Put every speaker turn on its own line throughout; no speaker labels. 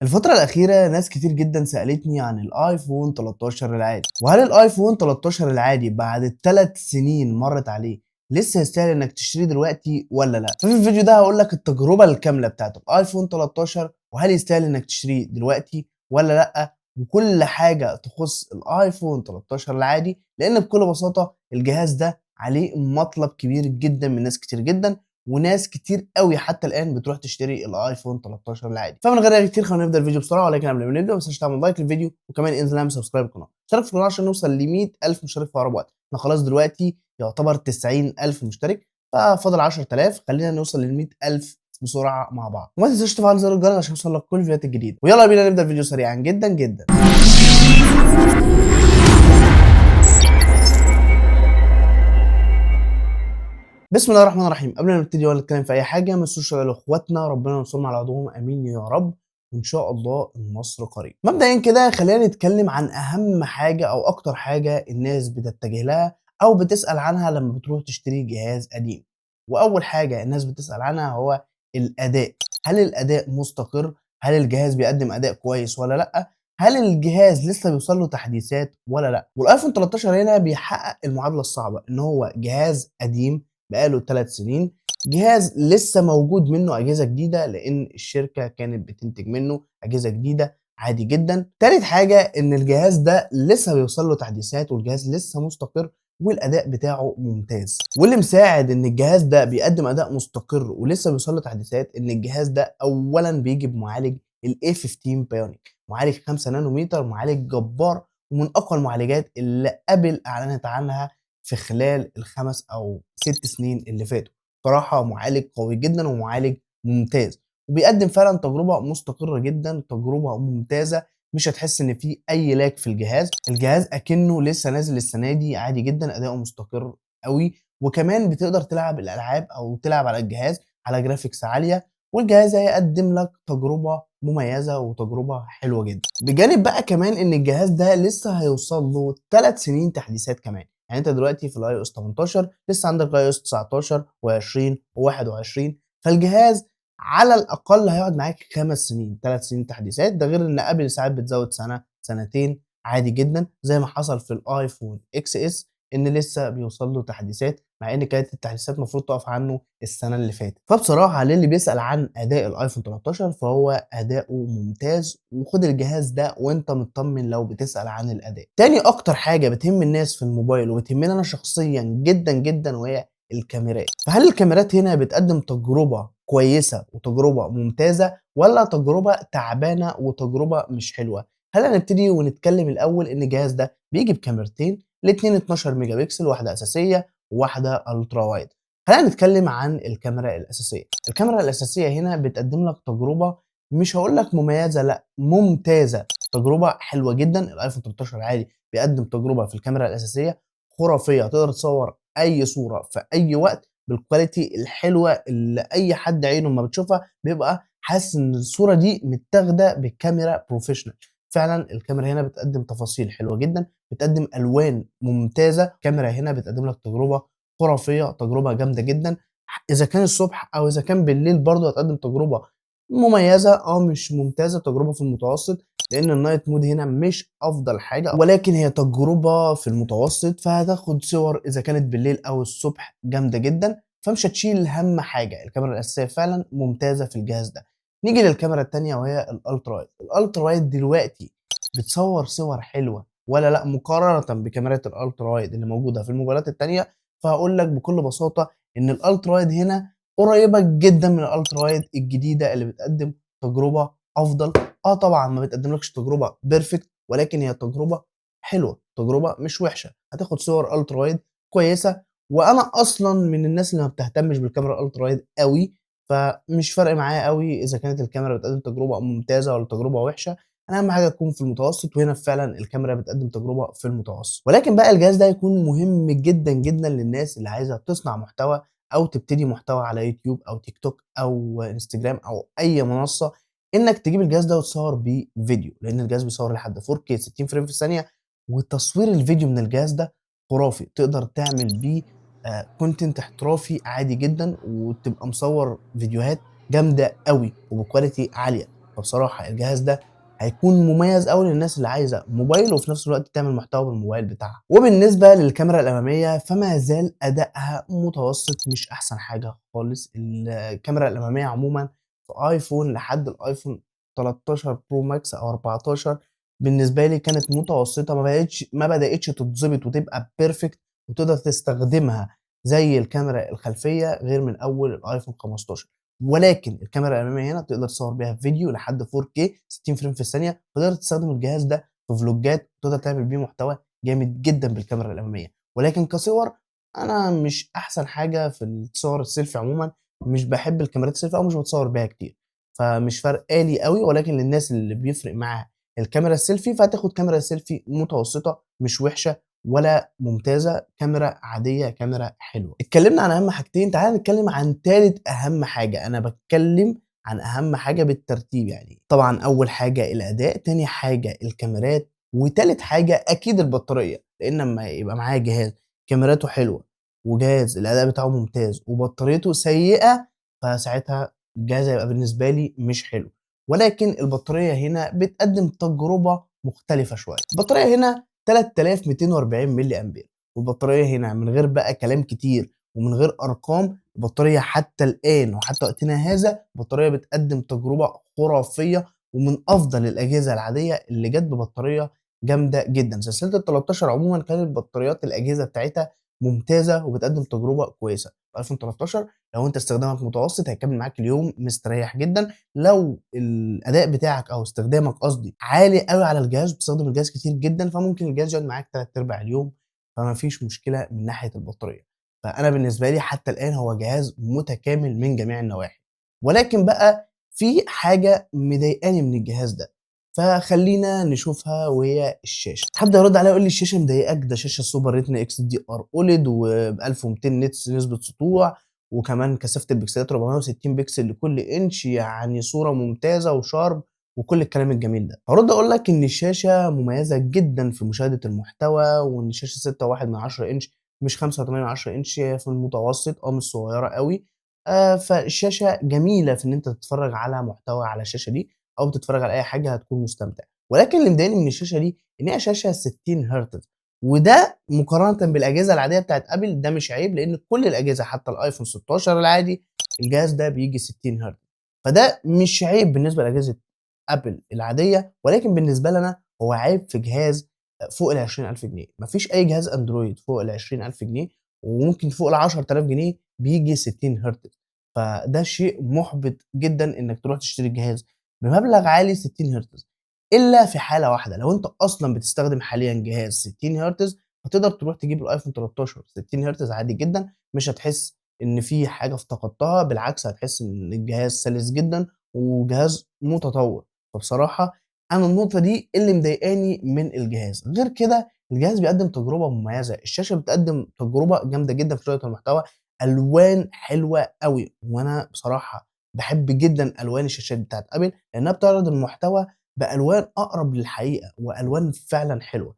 الفترة الأخيرة ناس كتير جدًا سألتني عن الآيفون 13 العادي، وهل الآيفون 13 العادي بعد 3 سنين مرّت عليه لسه يستاهل إنك تشتريه دلوقتي والّا لأ؟ ففي الفيديو ده هاقول لك التجربة الكاملة بتاعة الآيفون 13 وهل يستاهل إنك تشتريه دلوقتي والّا لأ، وكل حاجة تخص الآيفون 13 العادي، لإن بكل بساطة الجهاز ده عليه مطلب كبير جدًا من ناس كتير جدًا، وناس كتير أوي حتى الآن بتروح تشتري الآيفون 13 العادي. فمن غير رغي كتير خلونا نبدأ الفيديو بسرعة، ولكن قبل ما نبدأ ما تنساش تعمل like للفيديو، وكمان انزل اعمل subscribe للقناة، اشترك في القناة عشان نوصل ل100,000 مشترك في أقرب وقت. احنا خلاص دلوقتي يعتبر 90,000 مشترك، ففاضل 10,000، خلينا نوصل ل100,000 بسرعة مع بعض. وما تنساش تفعل زر الجرس عشان يوصلك كل الفيديوهات الجديدة. ويلا بينا نبدأ الفيديو سريعا جدا جدا. بسم الله الرحمن الرحيم. قبل ما نبتدي ولا نتكلم في اي حاجة ما تنسوش لاخواتنا، ربنا ينصرنا على عدوهم، امين يا رب، وان شاء الله النصر قريب. مبدئيا كده خلينا نتكلم عن اهم حاجة او اكتر حاجة الناس بتتجه لها او بتسال عنها لما بتروح تشتري جهاز قديم. واول حاجة الناس بتسال عنها هو الاداء. هل الاداء مستقر؟ هل الجهاز بيقدم اداء كويس ولا لا؟ هل الجهاز لسه بيوصل له تحديثات ولا لا؟ والايفون 13 هنا بيحقق المعادلة الصعبة، ان هو جهاز قديم بقاله 3 سنين، جهاز لسه موجود منه اجهزة جديدة لان الشركة كانت بتنتج منه اجهزة جديدة عادي جدا. تالت حاجة ان الجهاز ده لسه بيوصل له تحديثات والجهاز لسه مستقر والاداء بتاعه ممتاز. واللي مساعد ان الجهاز ده بيقدم اداء مستقر ولسه بيوصل له تحديثات ان الجهاز ده اولا بيجي بمعالج ال A15 Bionic، معالج 5 نانومتر، معالج جبار ومن اقوى المعالجات اللي ابل اعلنت عنها في خلال ال5 أو 6 سنين اللي فاتوا. صراحة معالج قوي جدا ومعالج ممتاز، وبيقدم فعلا تجربة مستقرة جدا، تجربة ممتازة، مش هتحس ان في اي lag في الجهاز. الجهاز اكنه لسه نازل السنة دي عادي جدا، اداؤه مستقر قوي، وكمان بتقدر تلعب الالعاب او تلعب على الجهاز على graphics عالية، والجهاز هيقدم لك تجربة مميزة وتجربة حلوة جدا. بجانب بقى كمان ان الجهاز ده لسه هيوصل له 3 سنين تحديثات كمان. يعني انت دلوقتي في ال iOS 18، لسه عندك ال iOS 19 و20 و21، فالجهاز على الاقل هيقعد معاك 5 سنين، 3 سنين تحديثات، ده غير ان ابل ساعات بتزود سنة سنتين عادي جدا، زي ما حصل في الايفون XS ان لسه بيوصل له تحديثات، مع ان كانت التحديثات المفروض تقف عنه السنة اللي فاتت. فبصراحة للي بيسال عن اداء الايفون 13 فهو اداؤه ممتاز، وخد الجهاز ده وانت مطمن لو بتسال عن الاداء. تاني اكتر حاجة بتهم الناس في الموبايل وبتهمني انا شخصيا جدا جدا وهي الكاميرات. فهل الكاميرات هنا بتقدم تجربه كويسة وتجربه ممتازة ولا تجربه تعبانة وتجربه مش حلوة؟ خلينا نبتدي ونتكلم الاول ان الجهاز ده بيجي بكاميرتين، الاثنين 12 ميجا بكسل، واحدة اساسية وواحدة ultra wide. خلينا نتكلم عن الكاميرا الاساسية. الكاميرا الاساسية هنا بتقدم لك تجربه مش هقول لك مميزة، لا ممتازة، تجربه حلوة جدا. الايفون 13 عادي بيقدم تجربه في الكاميرا الاساسية خرافية، تقدر تصور اي صوره في اي وقت بال quality الحلوة اللي اي حد عينه ما بتشوفها بيبقى حاسس ان الصورة دي متاخده بكاميرا professional. فعلا الكاميرا هنا بتقدم تفاصيل حلوة جدا، بتقدم الوان ممتازة. الكاميرا هنا بتقدم لك تجربه خرافية، تجربه جامدة جدا، اذا كان الصبح او اذا كان بالليل برضه هتقدم تجربه مميزة، مش ممتازة، تجربه في المتوسط، لان ال night mode هنا مش افضل حاجة، ولكن هي تجربه في المتوسط، فهتاخد صور اذا كانت بالليل او الصبح جامدة جدا، فمش هتشيل هم حاجة. الكاميرا الاساسية فعلا ممتازة في الجهاز ده. نيجي للكاميرا الثانية وهي ال ultra wide. ال ultra wide دلوقتي بتصور صور حلوة ولا لا مقارنة بكاميرات ال ultra wide اللي موجودة في الموبايلات الثانية؟ فهقول لك بكل بساطة ان ال ultra wide هنا قريبه جدا من ال ultra wide الجديدة اللي بتقدم تجربه افضل. طبعا ما بتقدملكش تجربه perfect، ولكن هي تجربه حلوة، تجربه مش وحشة، هتاخد صور ultra wide كويسة. وانا اصلا من الناس اللي ما بتهتمش بالكاميرا ال ultra wide قوي، فمش فارق معايا قوي اذا كانت الكاميرا بتقدم تجربه ممتازة ولا تجربه وحشة، انا اهم حاجة تكون في المتوسط، وهنا فعلا الكاميرا بتقدم تجربه في المتوسط. ولكن بقى الجهاز ده هيكون مهم جدا جدا للناس اللي عايزه تصنع محتوى او تبتدي محتوى على يوتيوب او تيك توك او انستجرام او اي منصة، انك تجيب الجهاز ده وتصور بيه فيديو، لان الجهاز بيصور لحد 4K 60 frame في الثانية، وتصوير الفيديو من الجهاز ده خرافي، تقدر تعمل بيه content احترافي عادي جدا، وتبقى مصور فيديوهات جامدة قوي وب quality عالية. فبصراحة الجهاز ده هيكون مميز أوي للناس اللي عايزة موبايل وفي نفس الوقت تعمل محتوى بالموبايل بتاعها. وبالنسبة للكاميرا الأمامية فما زال أدائها متوسط، مش أحسن حاجة خالص. الكاميرا الأمامية عمومًا في iPhone لحد ال iPhone 13 Pro Max أو 14 بالنسبة لي كانت متوسطة، ما بدأتش تتضبط وتبقى perfect وتقدر تستخدمها زي الكاميرا الخلفية غير من أول ال iPhone 15. ولكن الكاميرا الأمامية هنا تقدر تصور بيها فيديو لحد 4K 60 frame في الثانية، تقدر تستخدم الجهاز ده في فلوجات، تقدر تعمل بيه محتوى جامد جدًا بالكاميرا الأمامية. ولكن كصور أنا مش أحسن حاجة في الصور السيلفي عمومًا، مش باحب الكاميرات السيلفي أو مش باتصور بيها كتير، فمش فارقة لي أوي. ولكن للناس اللي بيفرق معاها الكاميرا السيلفي فهتاخد كاميرا سيلفي متوسطة، مش وحشة ولا ممتازة، كاميرا عادية، كاميرا حلوة. اتكلمنا عن أهم حاجتين، تعالَ نتكلم عن تالت أهم حاجة. أنا باتكلم عن أهم حاجة بالترتيب يعني. طبعًا أول حاجة الأداء، تاني حاجة الكاميرات، وتالت حاجة أكيد البطارية، لإن أمّا يبقى معايا جهاز كاميراته حلوة وجهاز الأداء بتاعه ممتاز وبطاريته سيئة، فساعتها الجهاز هيبقى بالنسبة لي مش حلو. ولكن البطارية هنا بتقدم تجربة مختلفة شوية. البطارية هنا 3240 ملي أمبير، والبطارية هنا من غير بقى كلام كتير ومن غير أرقام، البطارية حتى الآن وحتى وقتنا هذا البطارية بتقدم تجربة خرافية ومن أفضل الأجهزة العادية اللي جات ببطارية جامدة جدًا. سلسلة ال13 عمومًا كانت بطاريات الأجهزة بتاعتها ممتازة وبتقدم تجربة كويسة. iPhone 13 لو أنت استخدامك متوسط هيكمل معاك اليوم مستريح جدًا، لو الأداء بتاعك أو استخدامك قصدي عالي أوي على الجهاز وبتستخدم الجهاز كتير جدًا، فممكن الجهاز يقعد معاك 3/4 اليوم، فما فيش مشكلة من ناحية البطارية. فأنا بالنسبة لي حتى الآن هو جهاز متكامل من جميع النواحي. ولكن بقى في حاجة مضايقاني من الجهاز ده، فخلّينا نشوفها وهي الشاشة. حد هيرد عليّا يقول لي: "الشاشة مضايقاك؟ ده شاشة Super Retina XDR OLED وب1200 nits نسبة سطوع، وكمان كثافة البكسلات 460 بكسل لكل إنش، يعني صورة ممتازة و sharp وكل الكلام الجميل ده." هارُد أقول لك إن الشاشة مميزة جدًا في مشاهدة المحتوى، وإن الشاشة 6.1 إنش مش 5.8 إنش، هي في المتوسط، مش صغيرة أوي، فالشاشة جميلة في إن أنت تتفرّج على محتوى على الشاشة دي أو تتفرّج على أي حاجة هتكون مستمتع. ولكن اللي مضايقني من الشاشة دي إن هي شاشة 60 هرتز، وده مقارنةً بالأجهزة العادية بتاعة Apple ده مش عيب، لإن كل الأجهزة حتى ال iPhone 16 العادي الجهاز ده بييجي 60 هرتز، فده مش عيب بالنسبة لأجهزة Apple العادية، ولكن بالنسبة لي أنا هو عيب في جهاز فوق ال20.000 جنيه. ما فيش أي جهاز Android فوق ال20.000 جنيه وممكن فوق ال10.000 جنيه بييجي 60 هرتز، فده شيء مُحبِط جدًا إنك تروح تشتري جهاز بمبلغ عالي 60 هرتز، إلا في حالة واحدة، لو أنت أصلًا بتستخدم حاليًا جهاز 60 هرتز فتقدر تروح تجيب ال iPhone 13 60 هرتز عادي جدًا، مش هتحس إن في حاجة افتقدتها، بالعكس هتحس إن الجهاز سلس جدًا وجهاز متطور. فبصراحة أنا النقطة دي اللي مضايقاني من الجهاز. غير كده الجهاز بيقدم تجربة مميزة، الشاشة بتقدم تجربة جامدة جدًا في مشاهدة المحتوى، ألوان حلوة أوي، وأنا بصراحة باحب جدًا ألوان الشاشات بتاعة Apple لإنها بتعرض المحتوى بألوان أقرب للحقيقة وألوان فعلًا حلوة،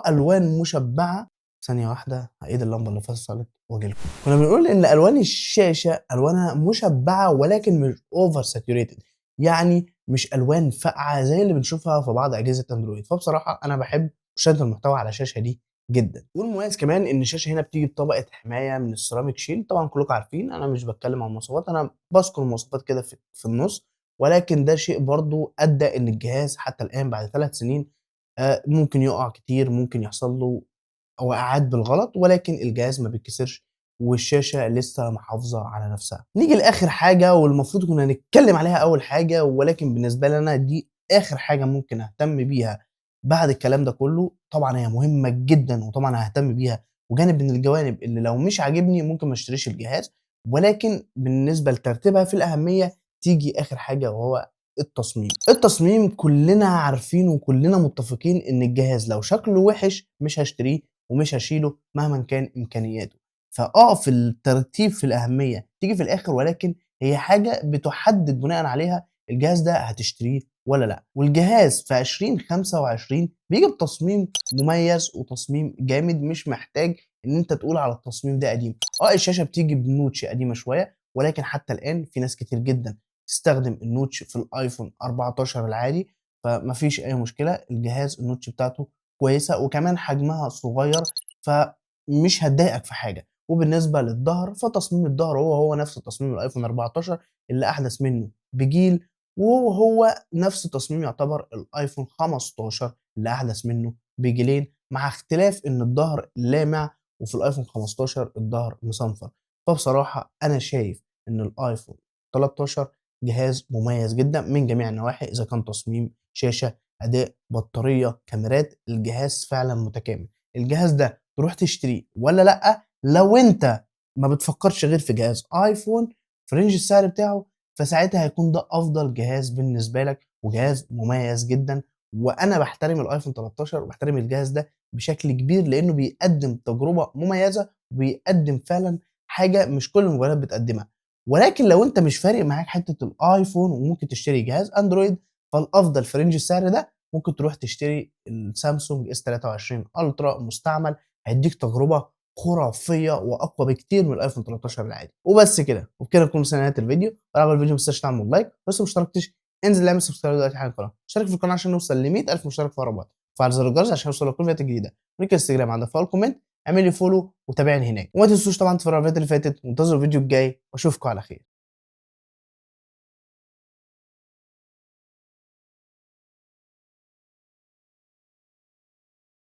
ألوان مشبعة. ثانية واحدة هاعيد اللمبة اللي فصلت وآجي لكم. كنا بنقول إن ألوان الشاشة ألوانها مشبعة ولكن مش over saturated، يعني مش ألوان فاقعة زي اللي بنشوفها في بعض أجهزة Android. فبصراحة أنا باحب مشاهدة المحتوى على الشاشة دي جدًا. والمميز كمان إن الشاشة هنا بتيجي بطبقة حماية من ال ceramic shield. طبعًا كلكم عارفين أنا مش باتكلم عن المواصفات، أنا باذكر المواصفات كده في النُص، ولكن ده شيء برضه أدّى إن الجهاز حتى الآن بعد 3 سنين ممكن يُقع كتير، ممكن يحصل له وقعات بالغلط، ولكن الجهاز ما بيتكسرش والشاشة لسه محافظة على نفسها. نيجي لآخر حاجة والمفروض كنا نتكلم عليها أول حاجة، ولكن بالنسبة لي أنا دي آخر حاجة ممكن أهتم بيها بعد الكلام ده كله. طبعًا هي مهمة جدًا وطبعًا هاهتم بيها، وجانب من الجوانب اللي لو مش عاجبني ممكن ما اشتريش الجهاز، ولكن بالنسبة لترتيبها في الأهمية تيجي آخر حاجة وهو التصميم. التصميم كلنا عارفين وكلنا متفقين إن الجهاز لو شكله وِحِش مش هاشتريه ومش هاشيله مهمًا كان إمكانياته. في الترتيب في الأهمية تيجي في الآخر، ولكن هي حاجة بتحدد بناءً عليها الجهاز ده هتشتريه والّا لأ. والجهاز في 2025 بييجي بتصميم مميز وتصميم جامد، مش محتاج إن أنت تقول على التصميم ده قديم. الشاشة بتيجي ب notch قديمة شوية، ولكن حتى الآن في ناس كتير جدًا تستخدم ال notch في الآيفون 14 العادي، فما فيش أي مشكلة، الجهاز ال notch بتاعته كويسة وكمان حجمها صغير، فمش هتضايقك في حاجة. وبالنسبة للضهر، فتصميم الضهر هو نفس تصميم الآيفون 14 اللي أحدث منه بجيل، وهو نفس تصميم يعتبر الآيفون 15 اللي أحدث منه بجيلين، مع اختلاف إن الضهر لامع وفي الآيفون 15 الضهر مصنفر. فبصراحة أنا شايف إن الآيفون 13 جهاز مميز جدًا من جميع النواحي، إذا كان تصميم، شاشة، أداء، بطارية، كاميرات، الجهاز فعلًا متكامل. الجهاز ده تروح تشتريه والّا لأ؟ لو أنت ما بتفكرش غير في جهاز آيفون في range السعر بتاعه، فساعتها هيكون ده أفضل جهاز بالنسبة لك، وجهاز مميز جدًا. وأنا باحترم الآيفون 13 وباحترم الجهاز ده بشكل كبير، لإنه بيقدم تجربة مميزة، وبيقدم فعلًا حاجة مش كل الموبايلات بتقدمها. ولكن لو أنت مش فارق معاك حتة الآيفون وممكن تشتري جهاز أندرويد، فالأفضل في range السعر ده ممكن تروح تشتري السامسونج S23 Ultra مستعمل، هيديك تجربة خرافية وأقوى بكتير من الآيفون 13 العادي. وبس كده، وبكده نكون وصلنا لنهاية الفيديو. لو عجبك الفيديو ما تنساش تعمل like، ولسه ما اشتركتش انزل اعمل subscribe دلوقتي حالا القناة، اشترك في القناة عشان نوصل ل100,000 مشترك في أقرب وقت، وفعل زر الجرس عشان يوصلك كل الفيديوهات الجديدة. link الانستجرام عندك في أول comment، اعمل لي follow وتابعني هناك. وما تنسوش طبعا تتفرجوا على الفيديوهات اللي فاتت، وانتظروا الفيديو الجاي، واشوفكم على خير.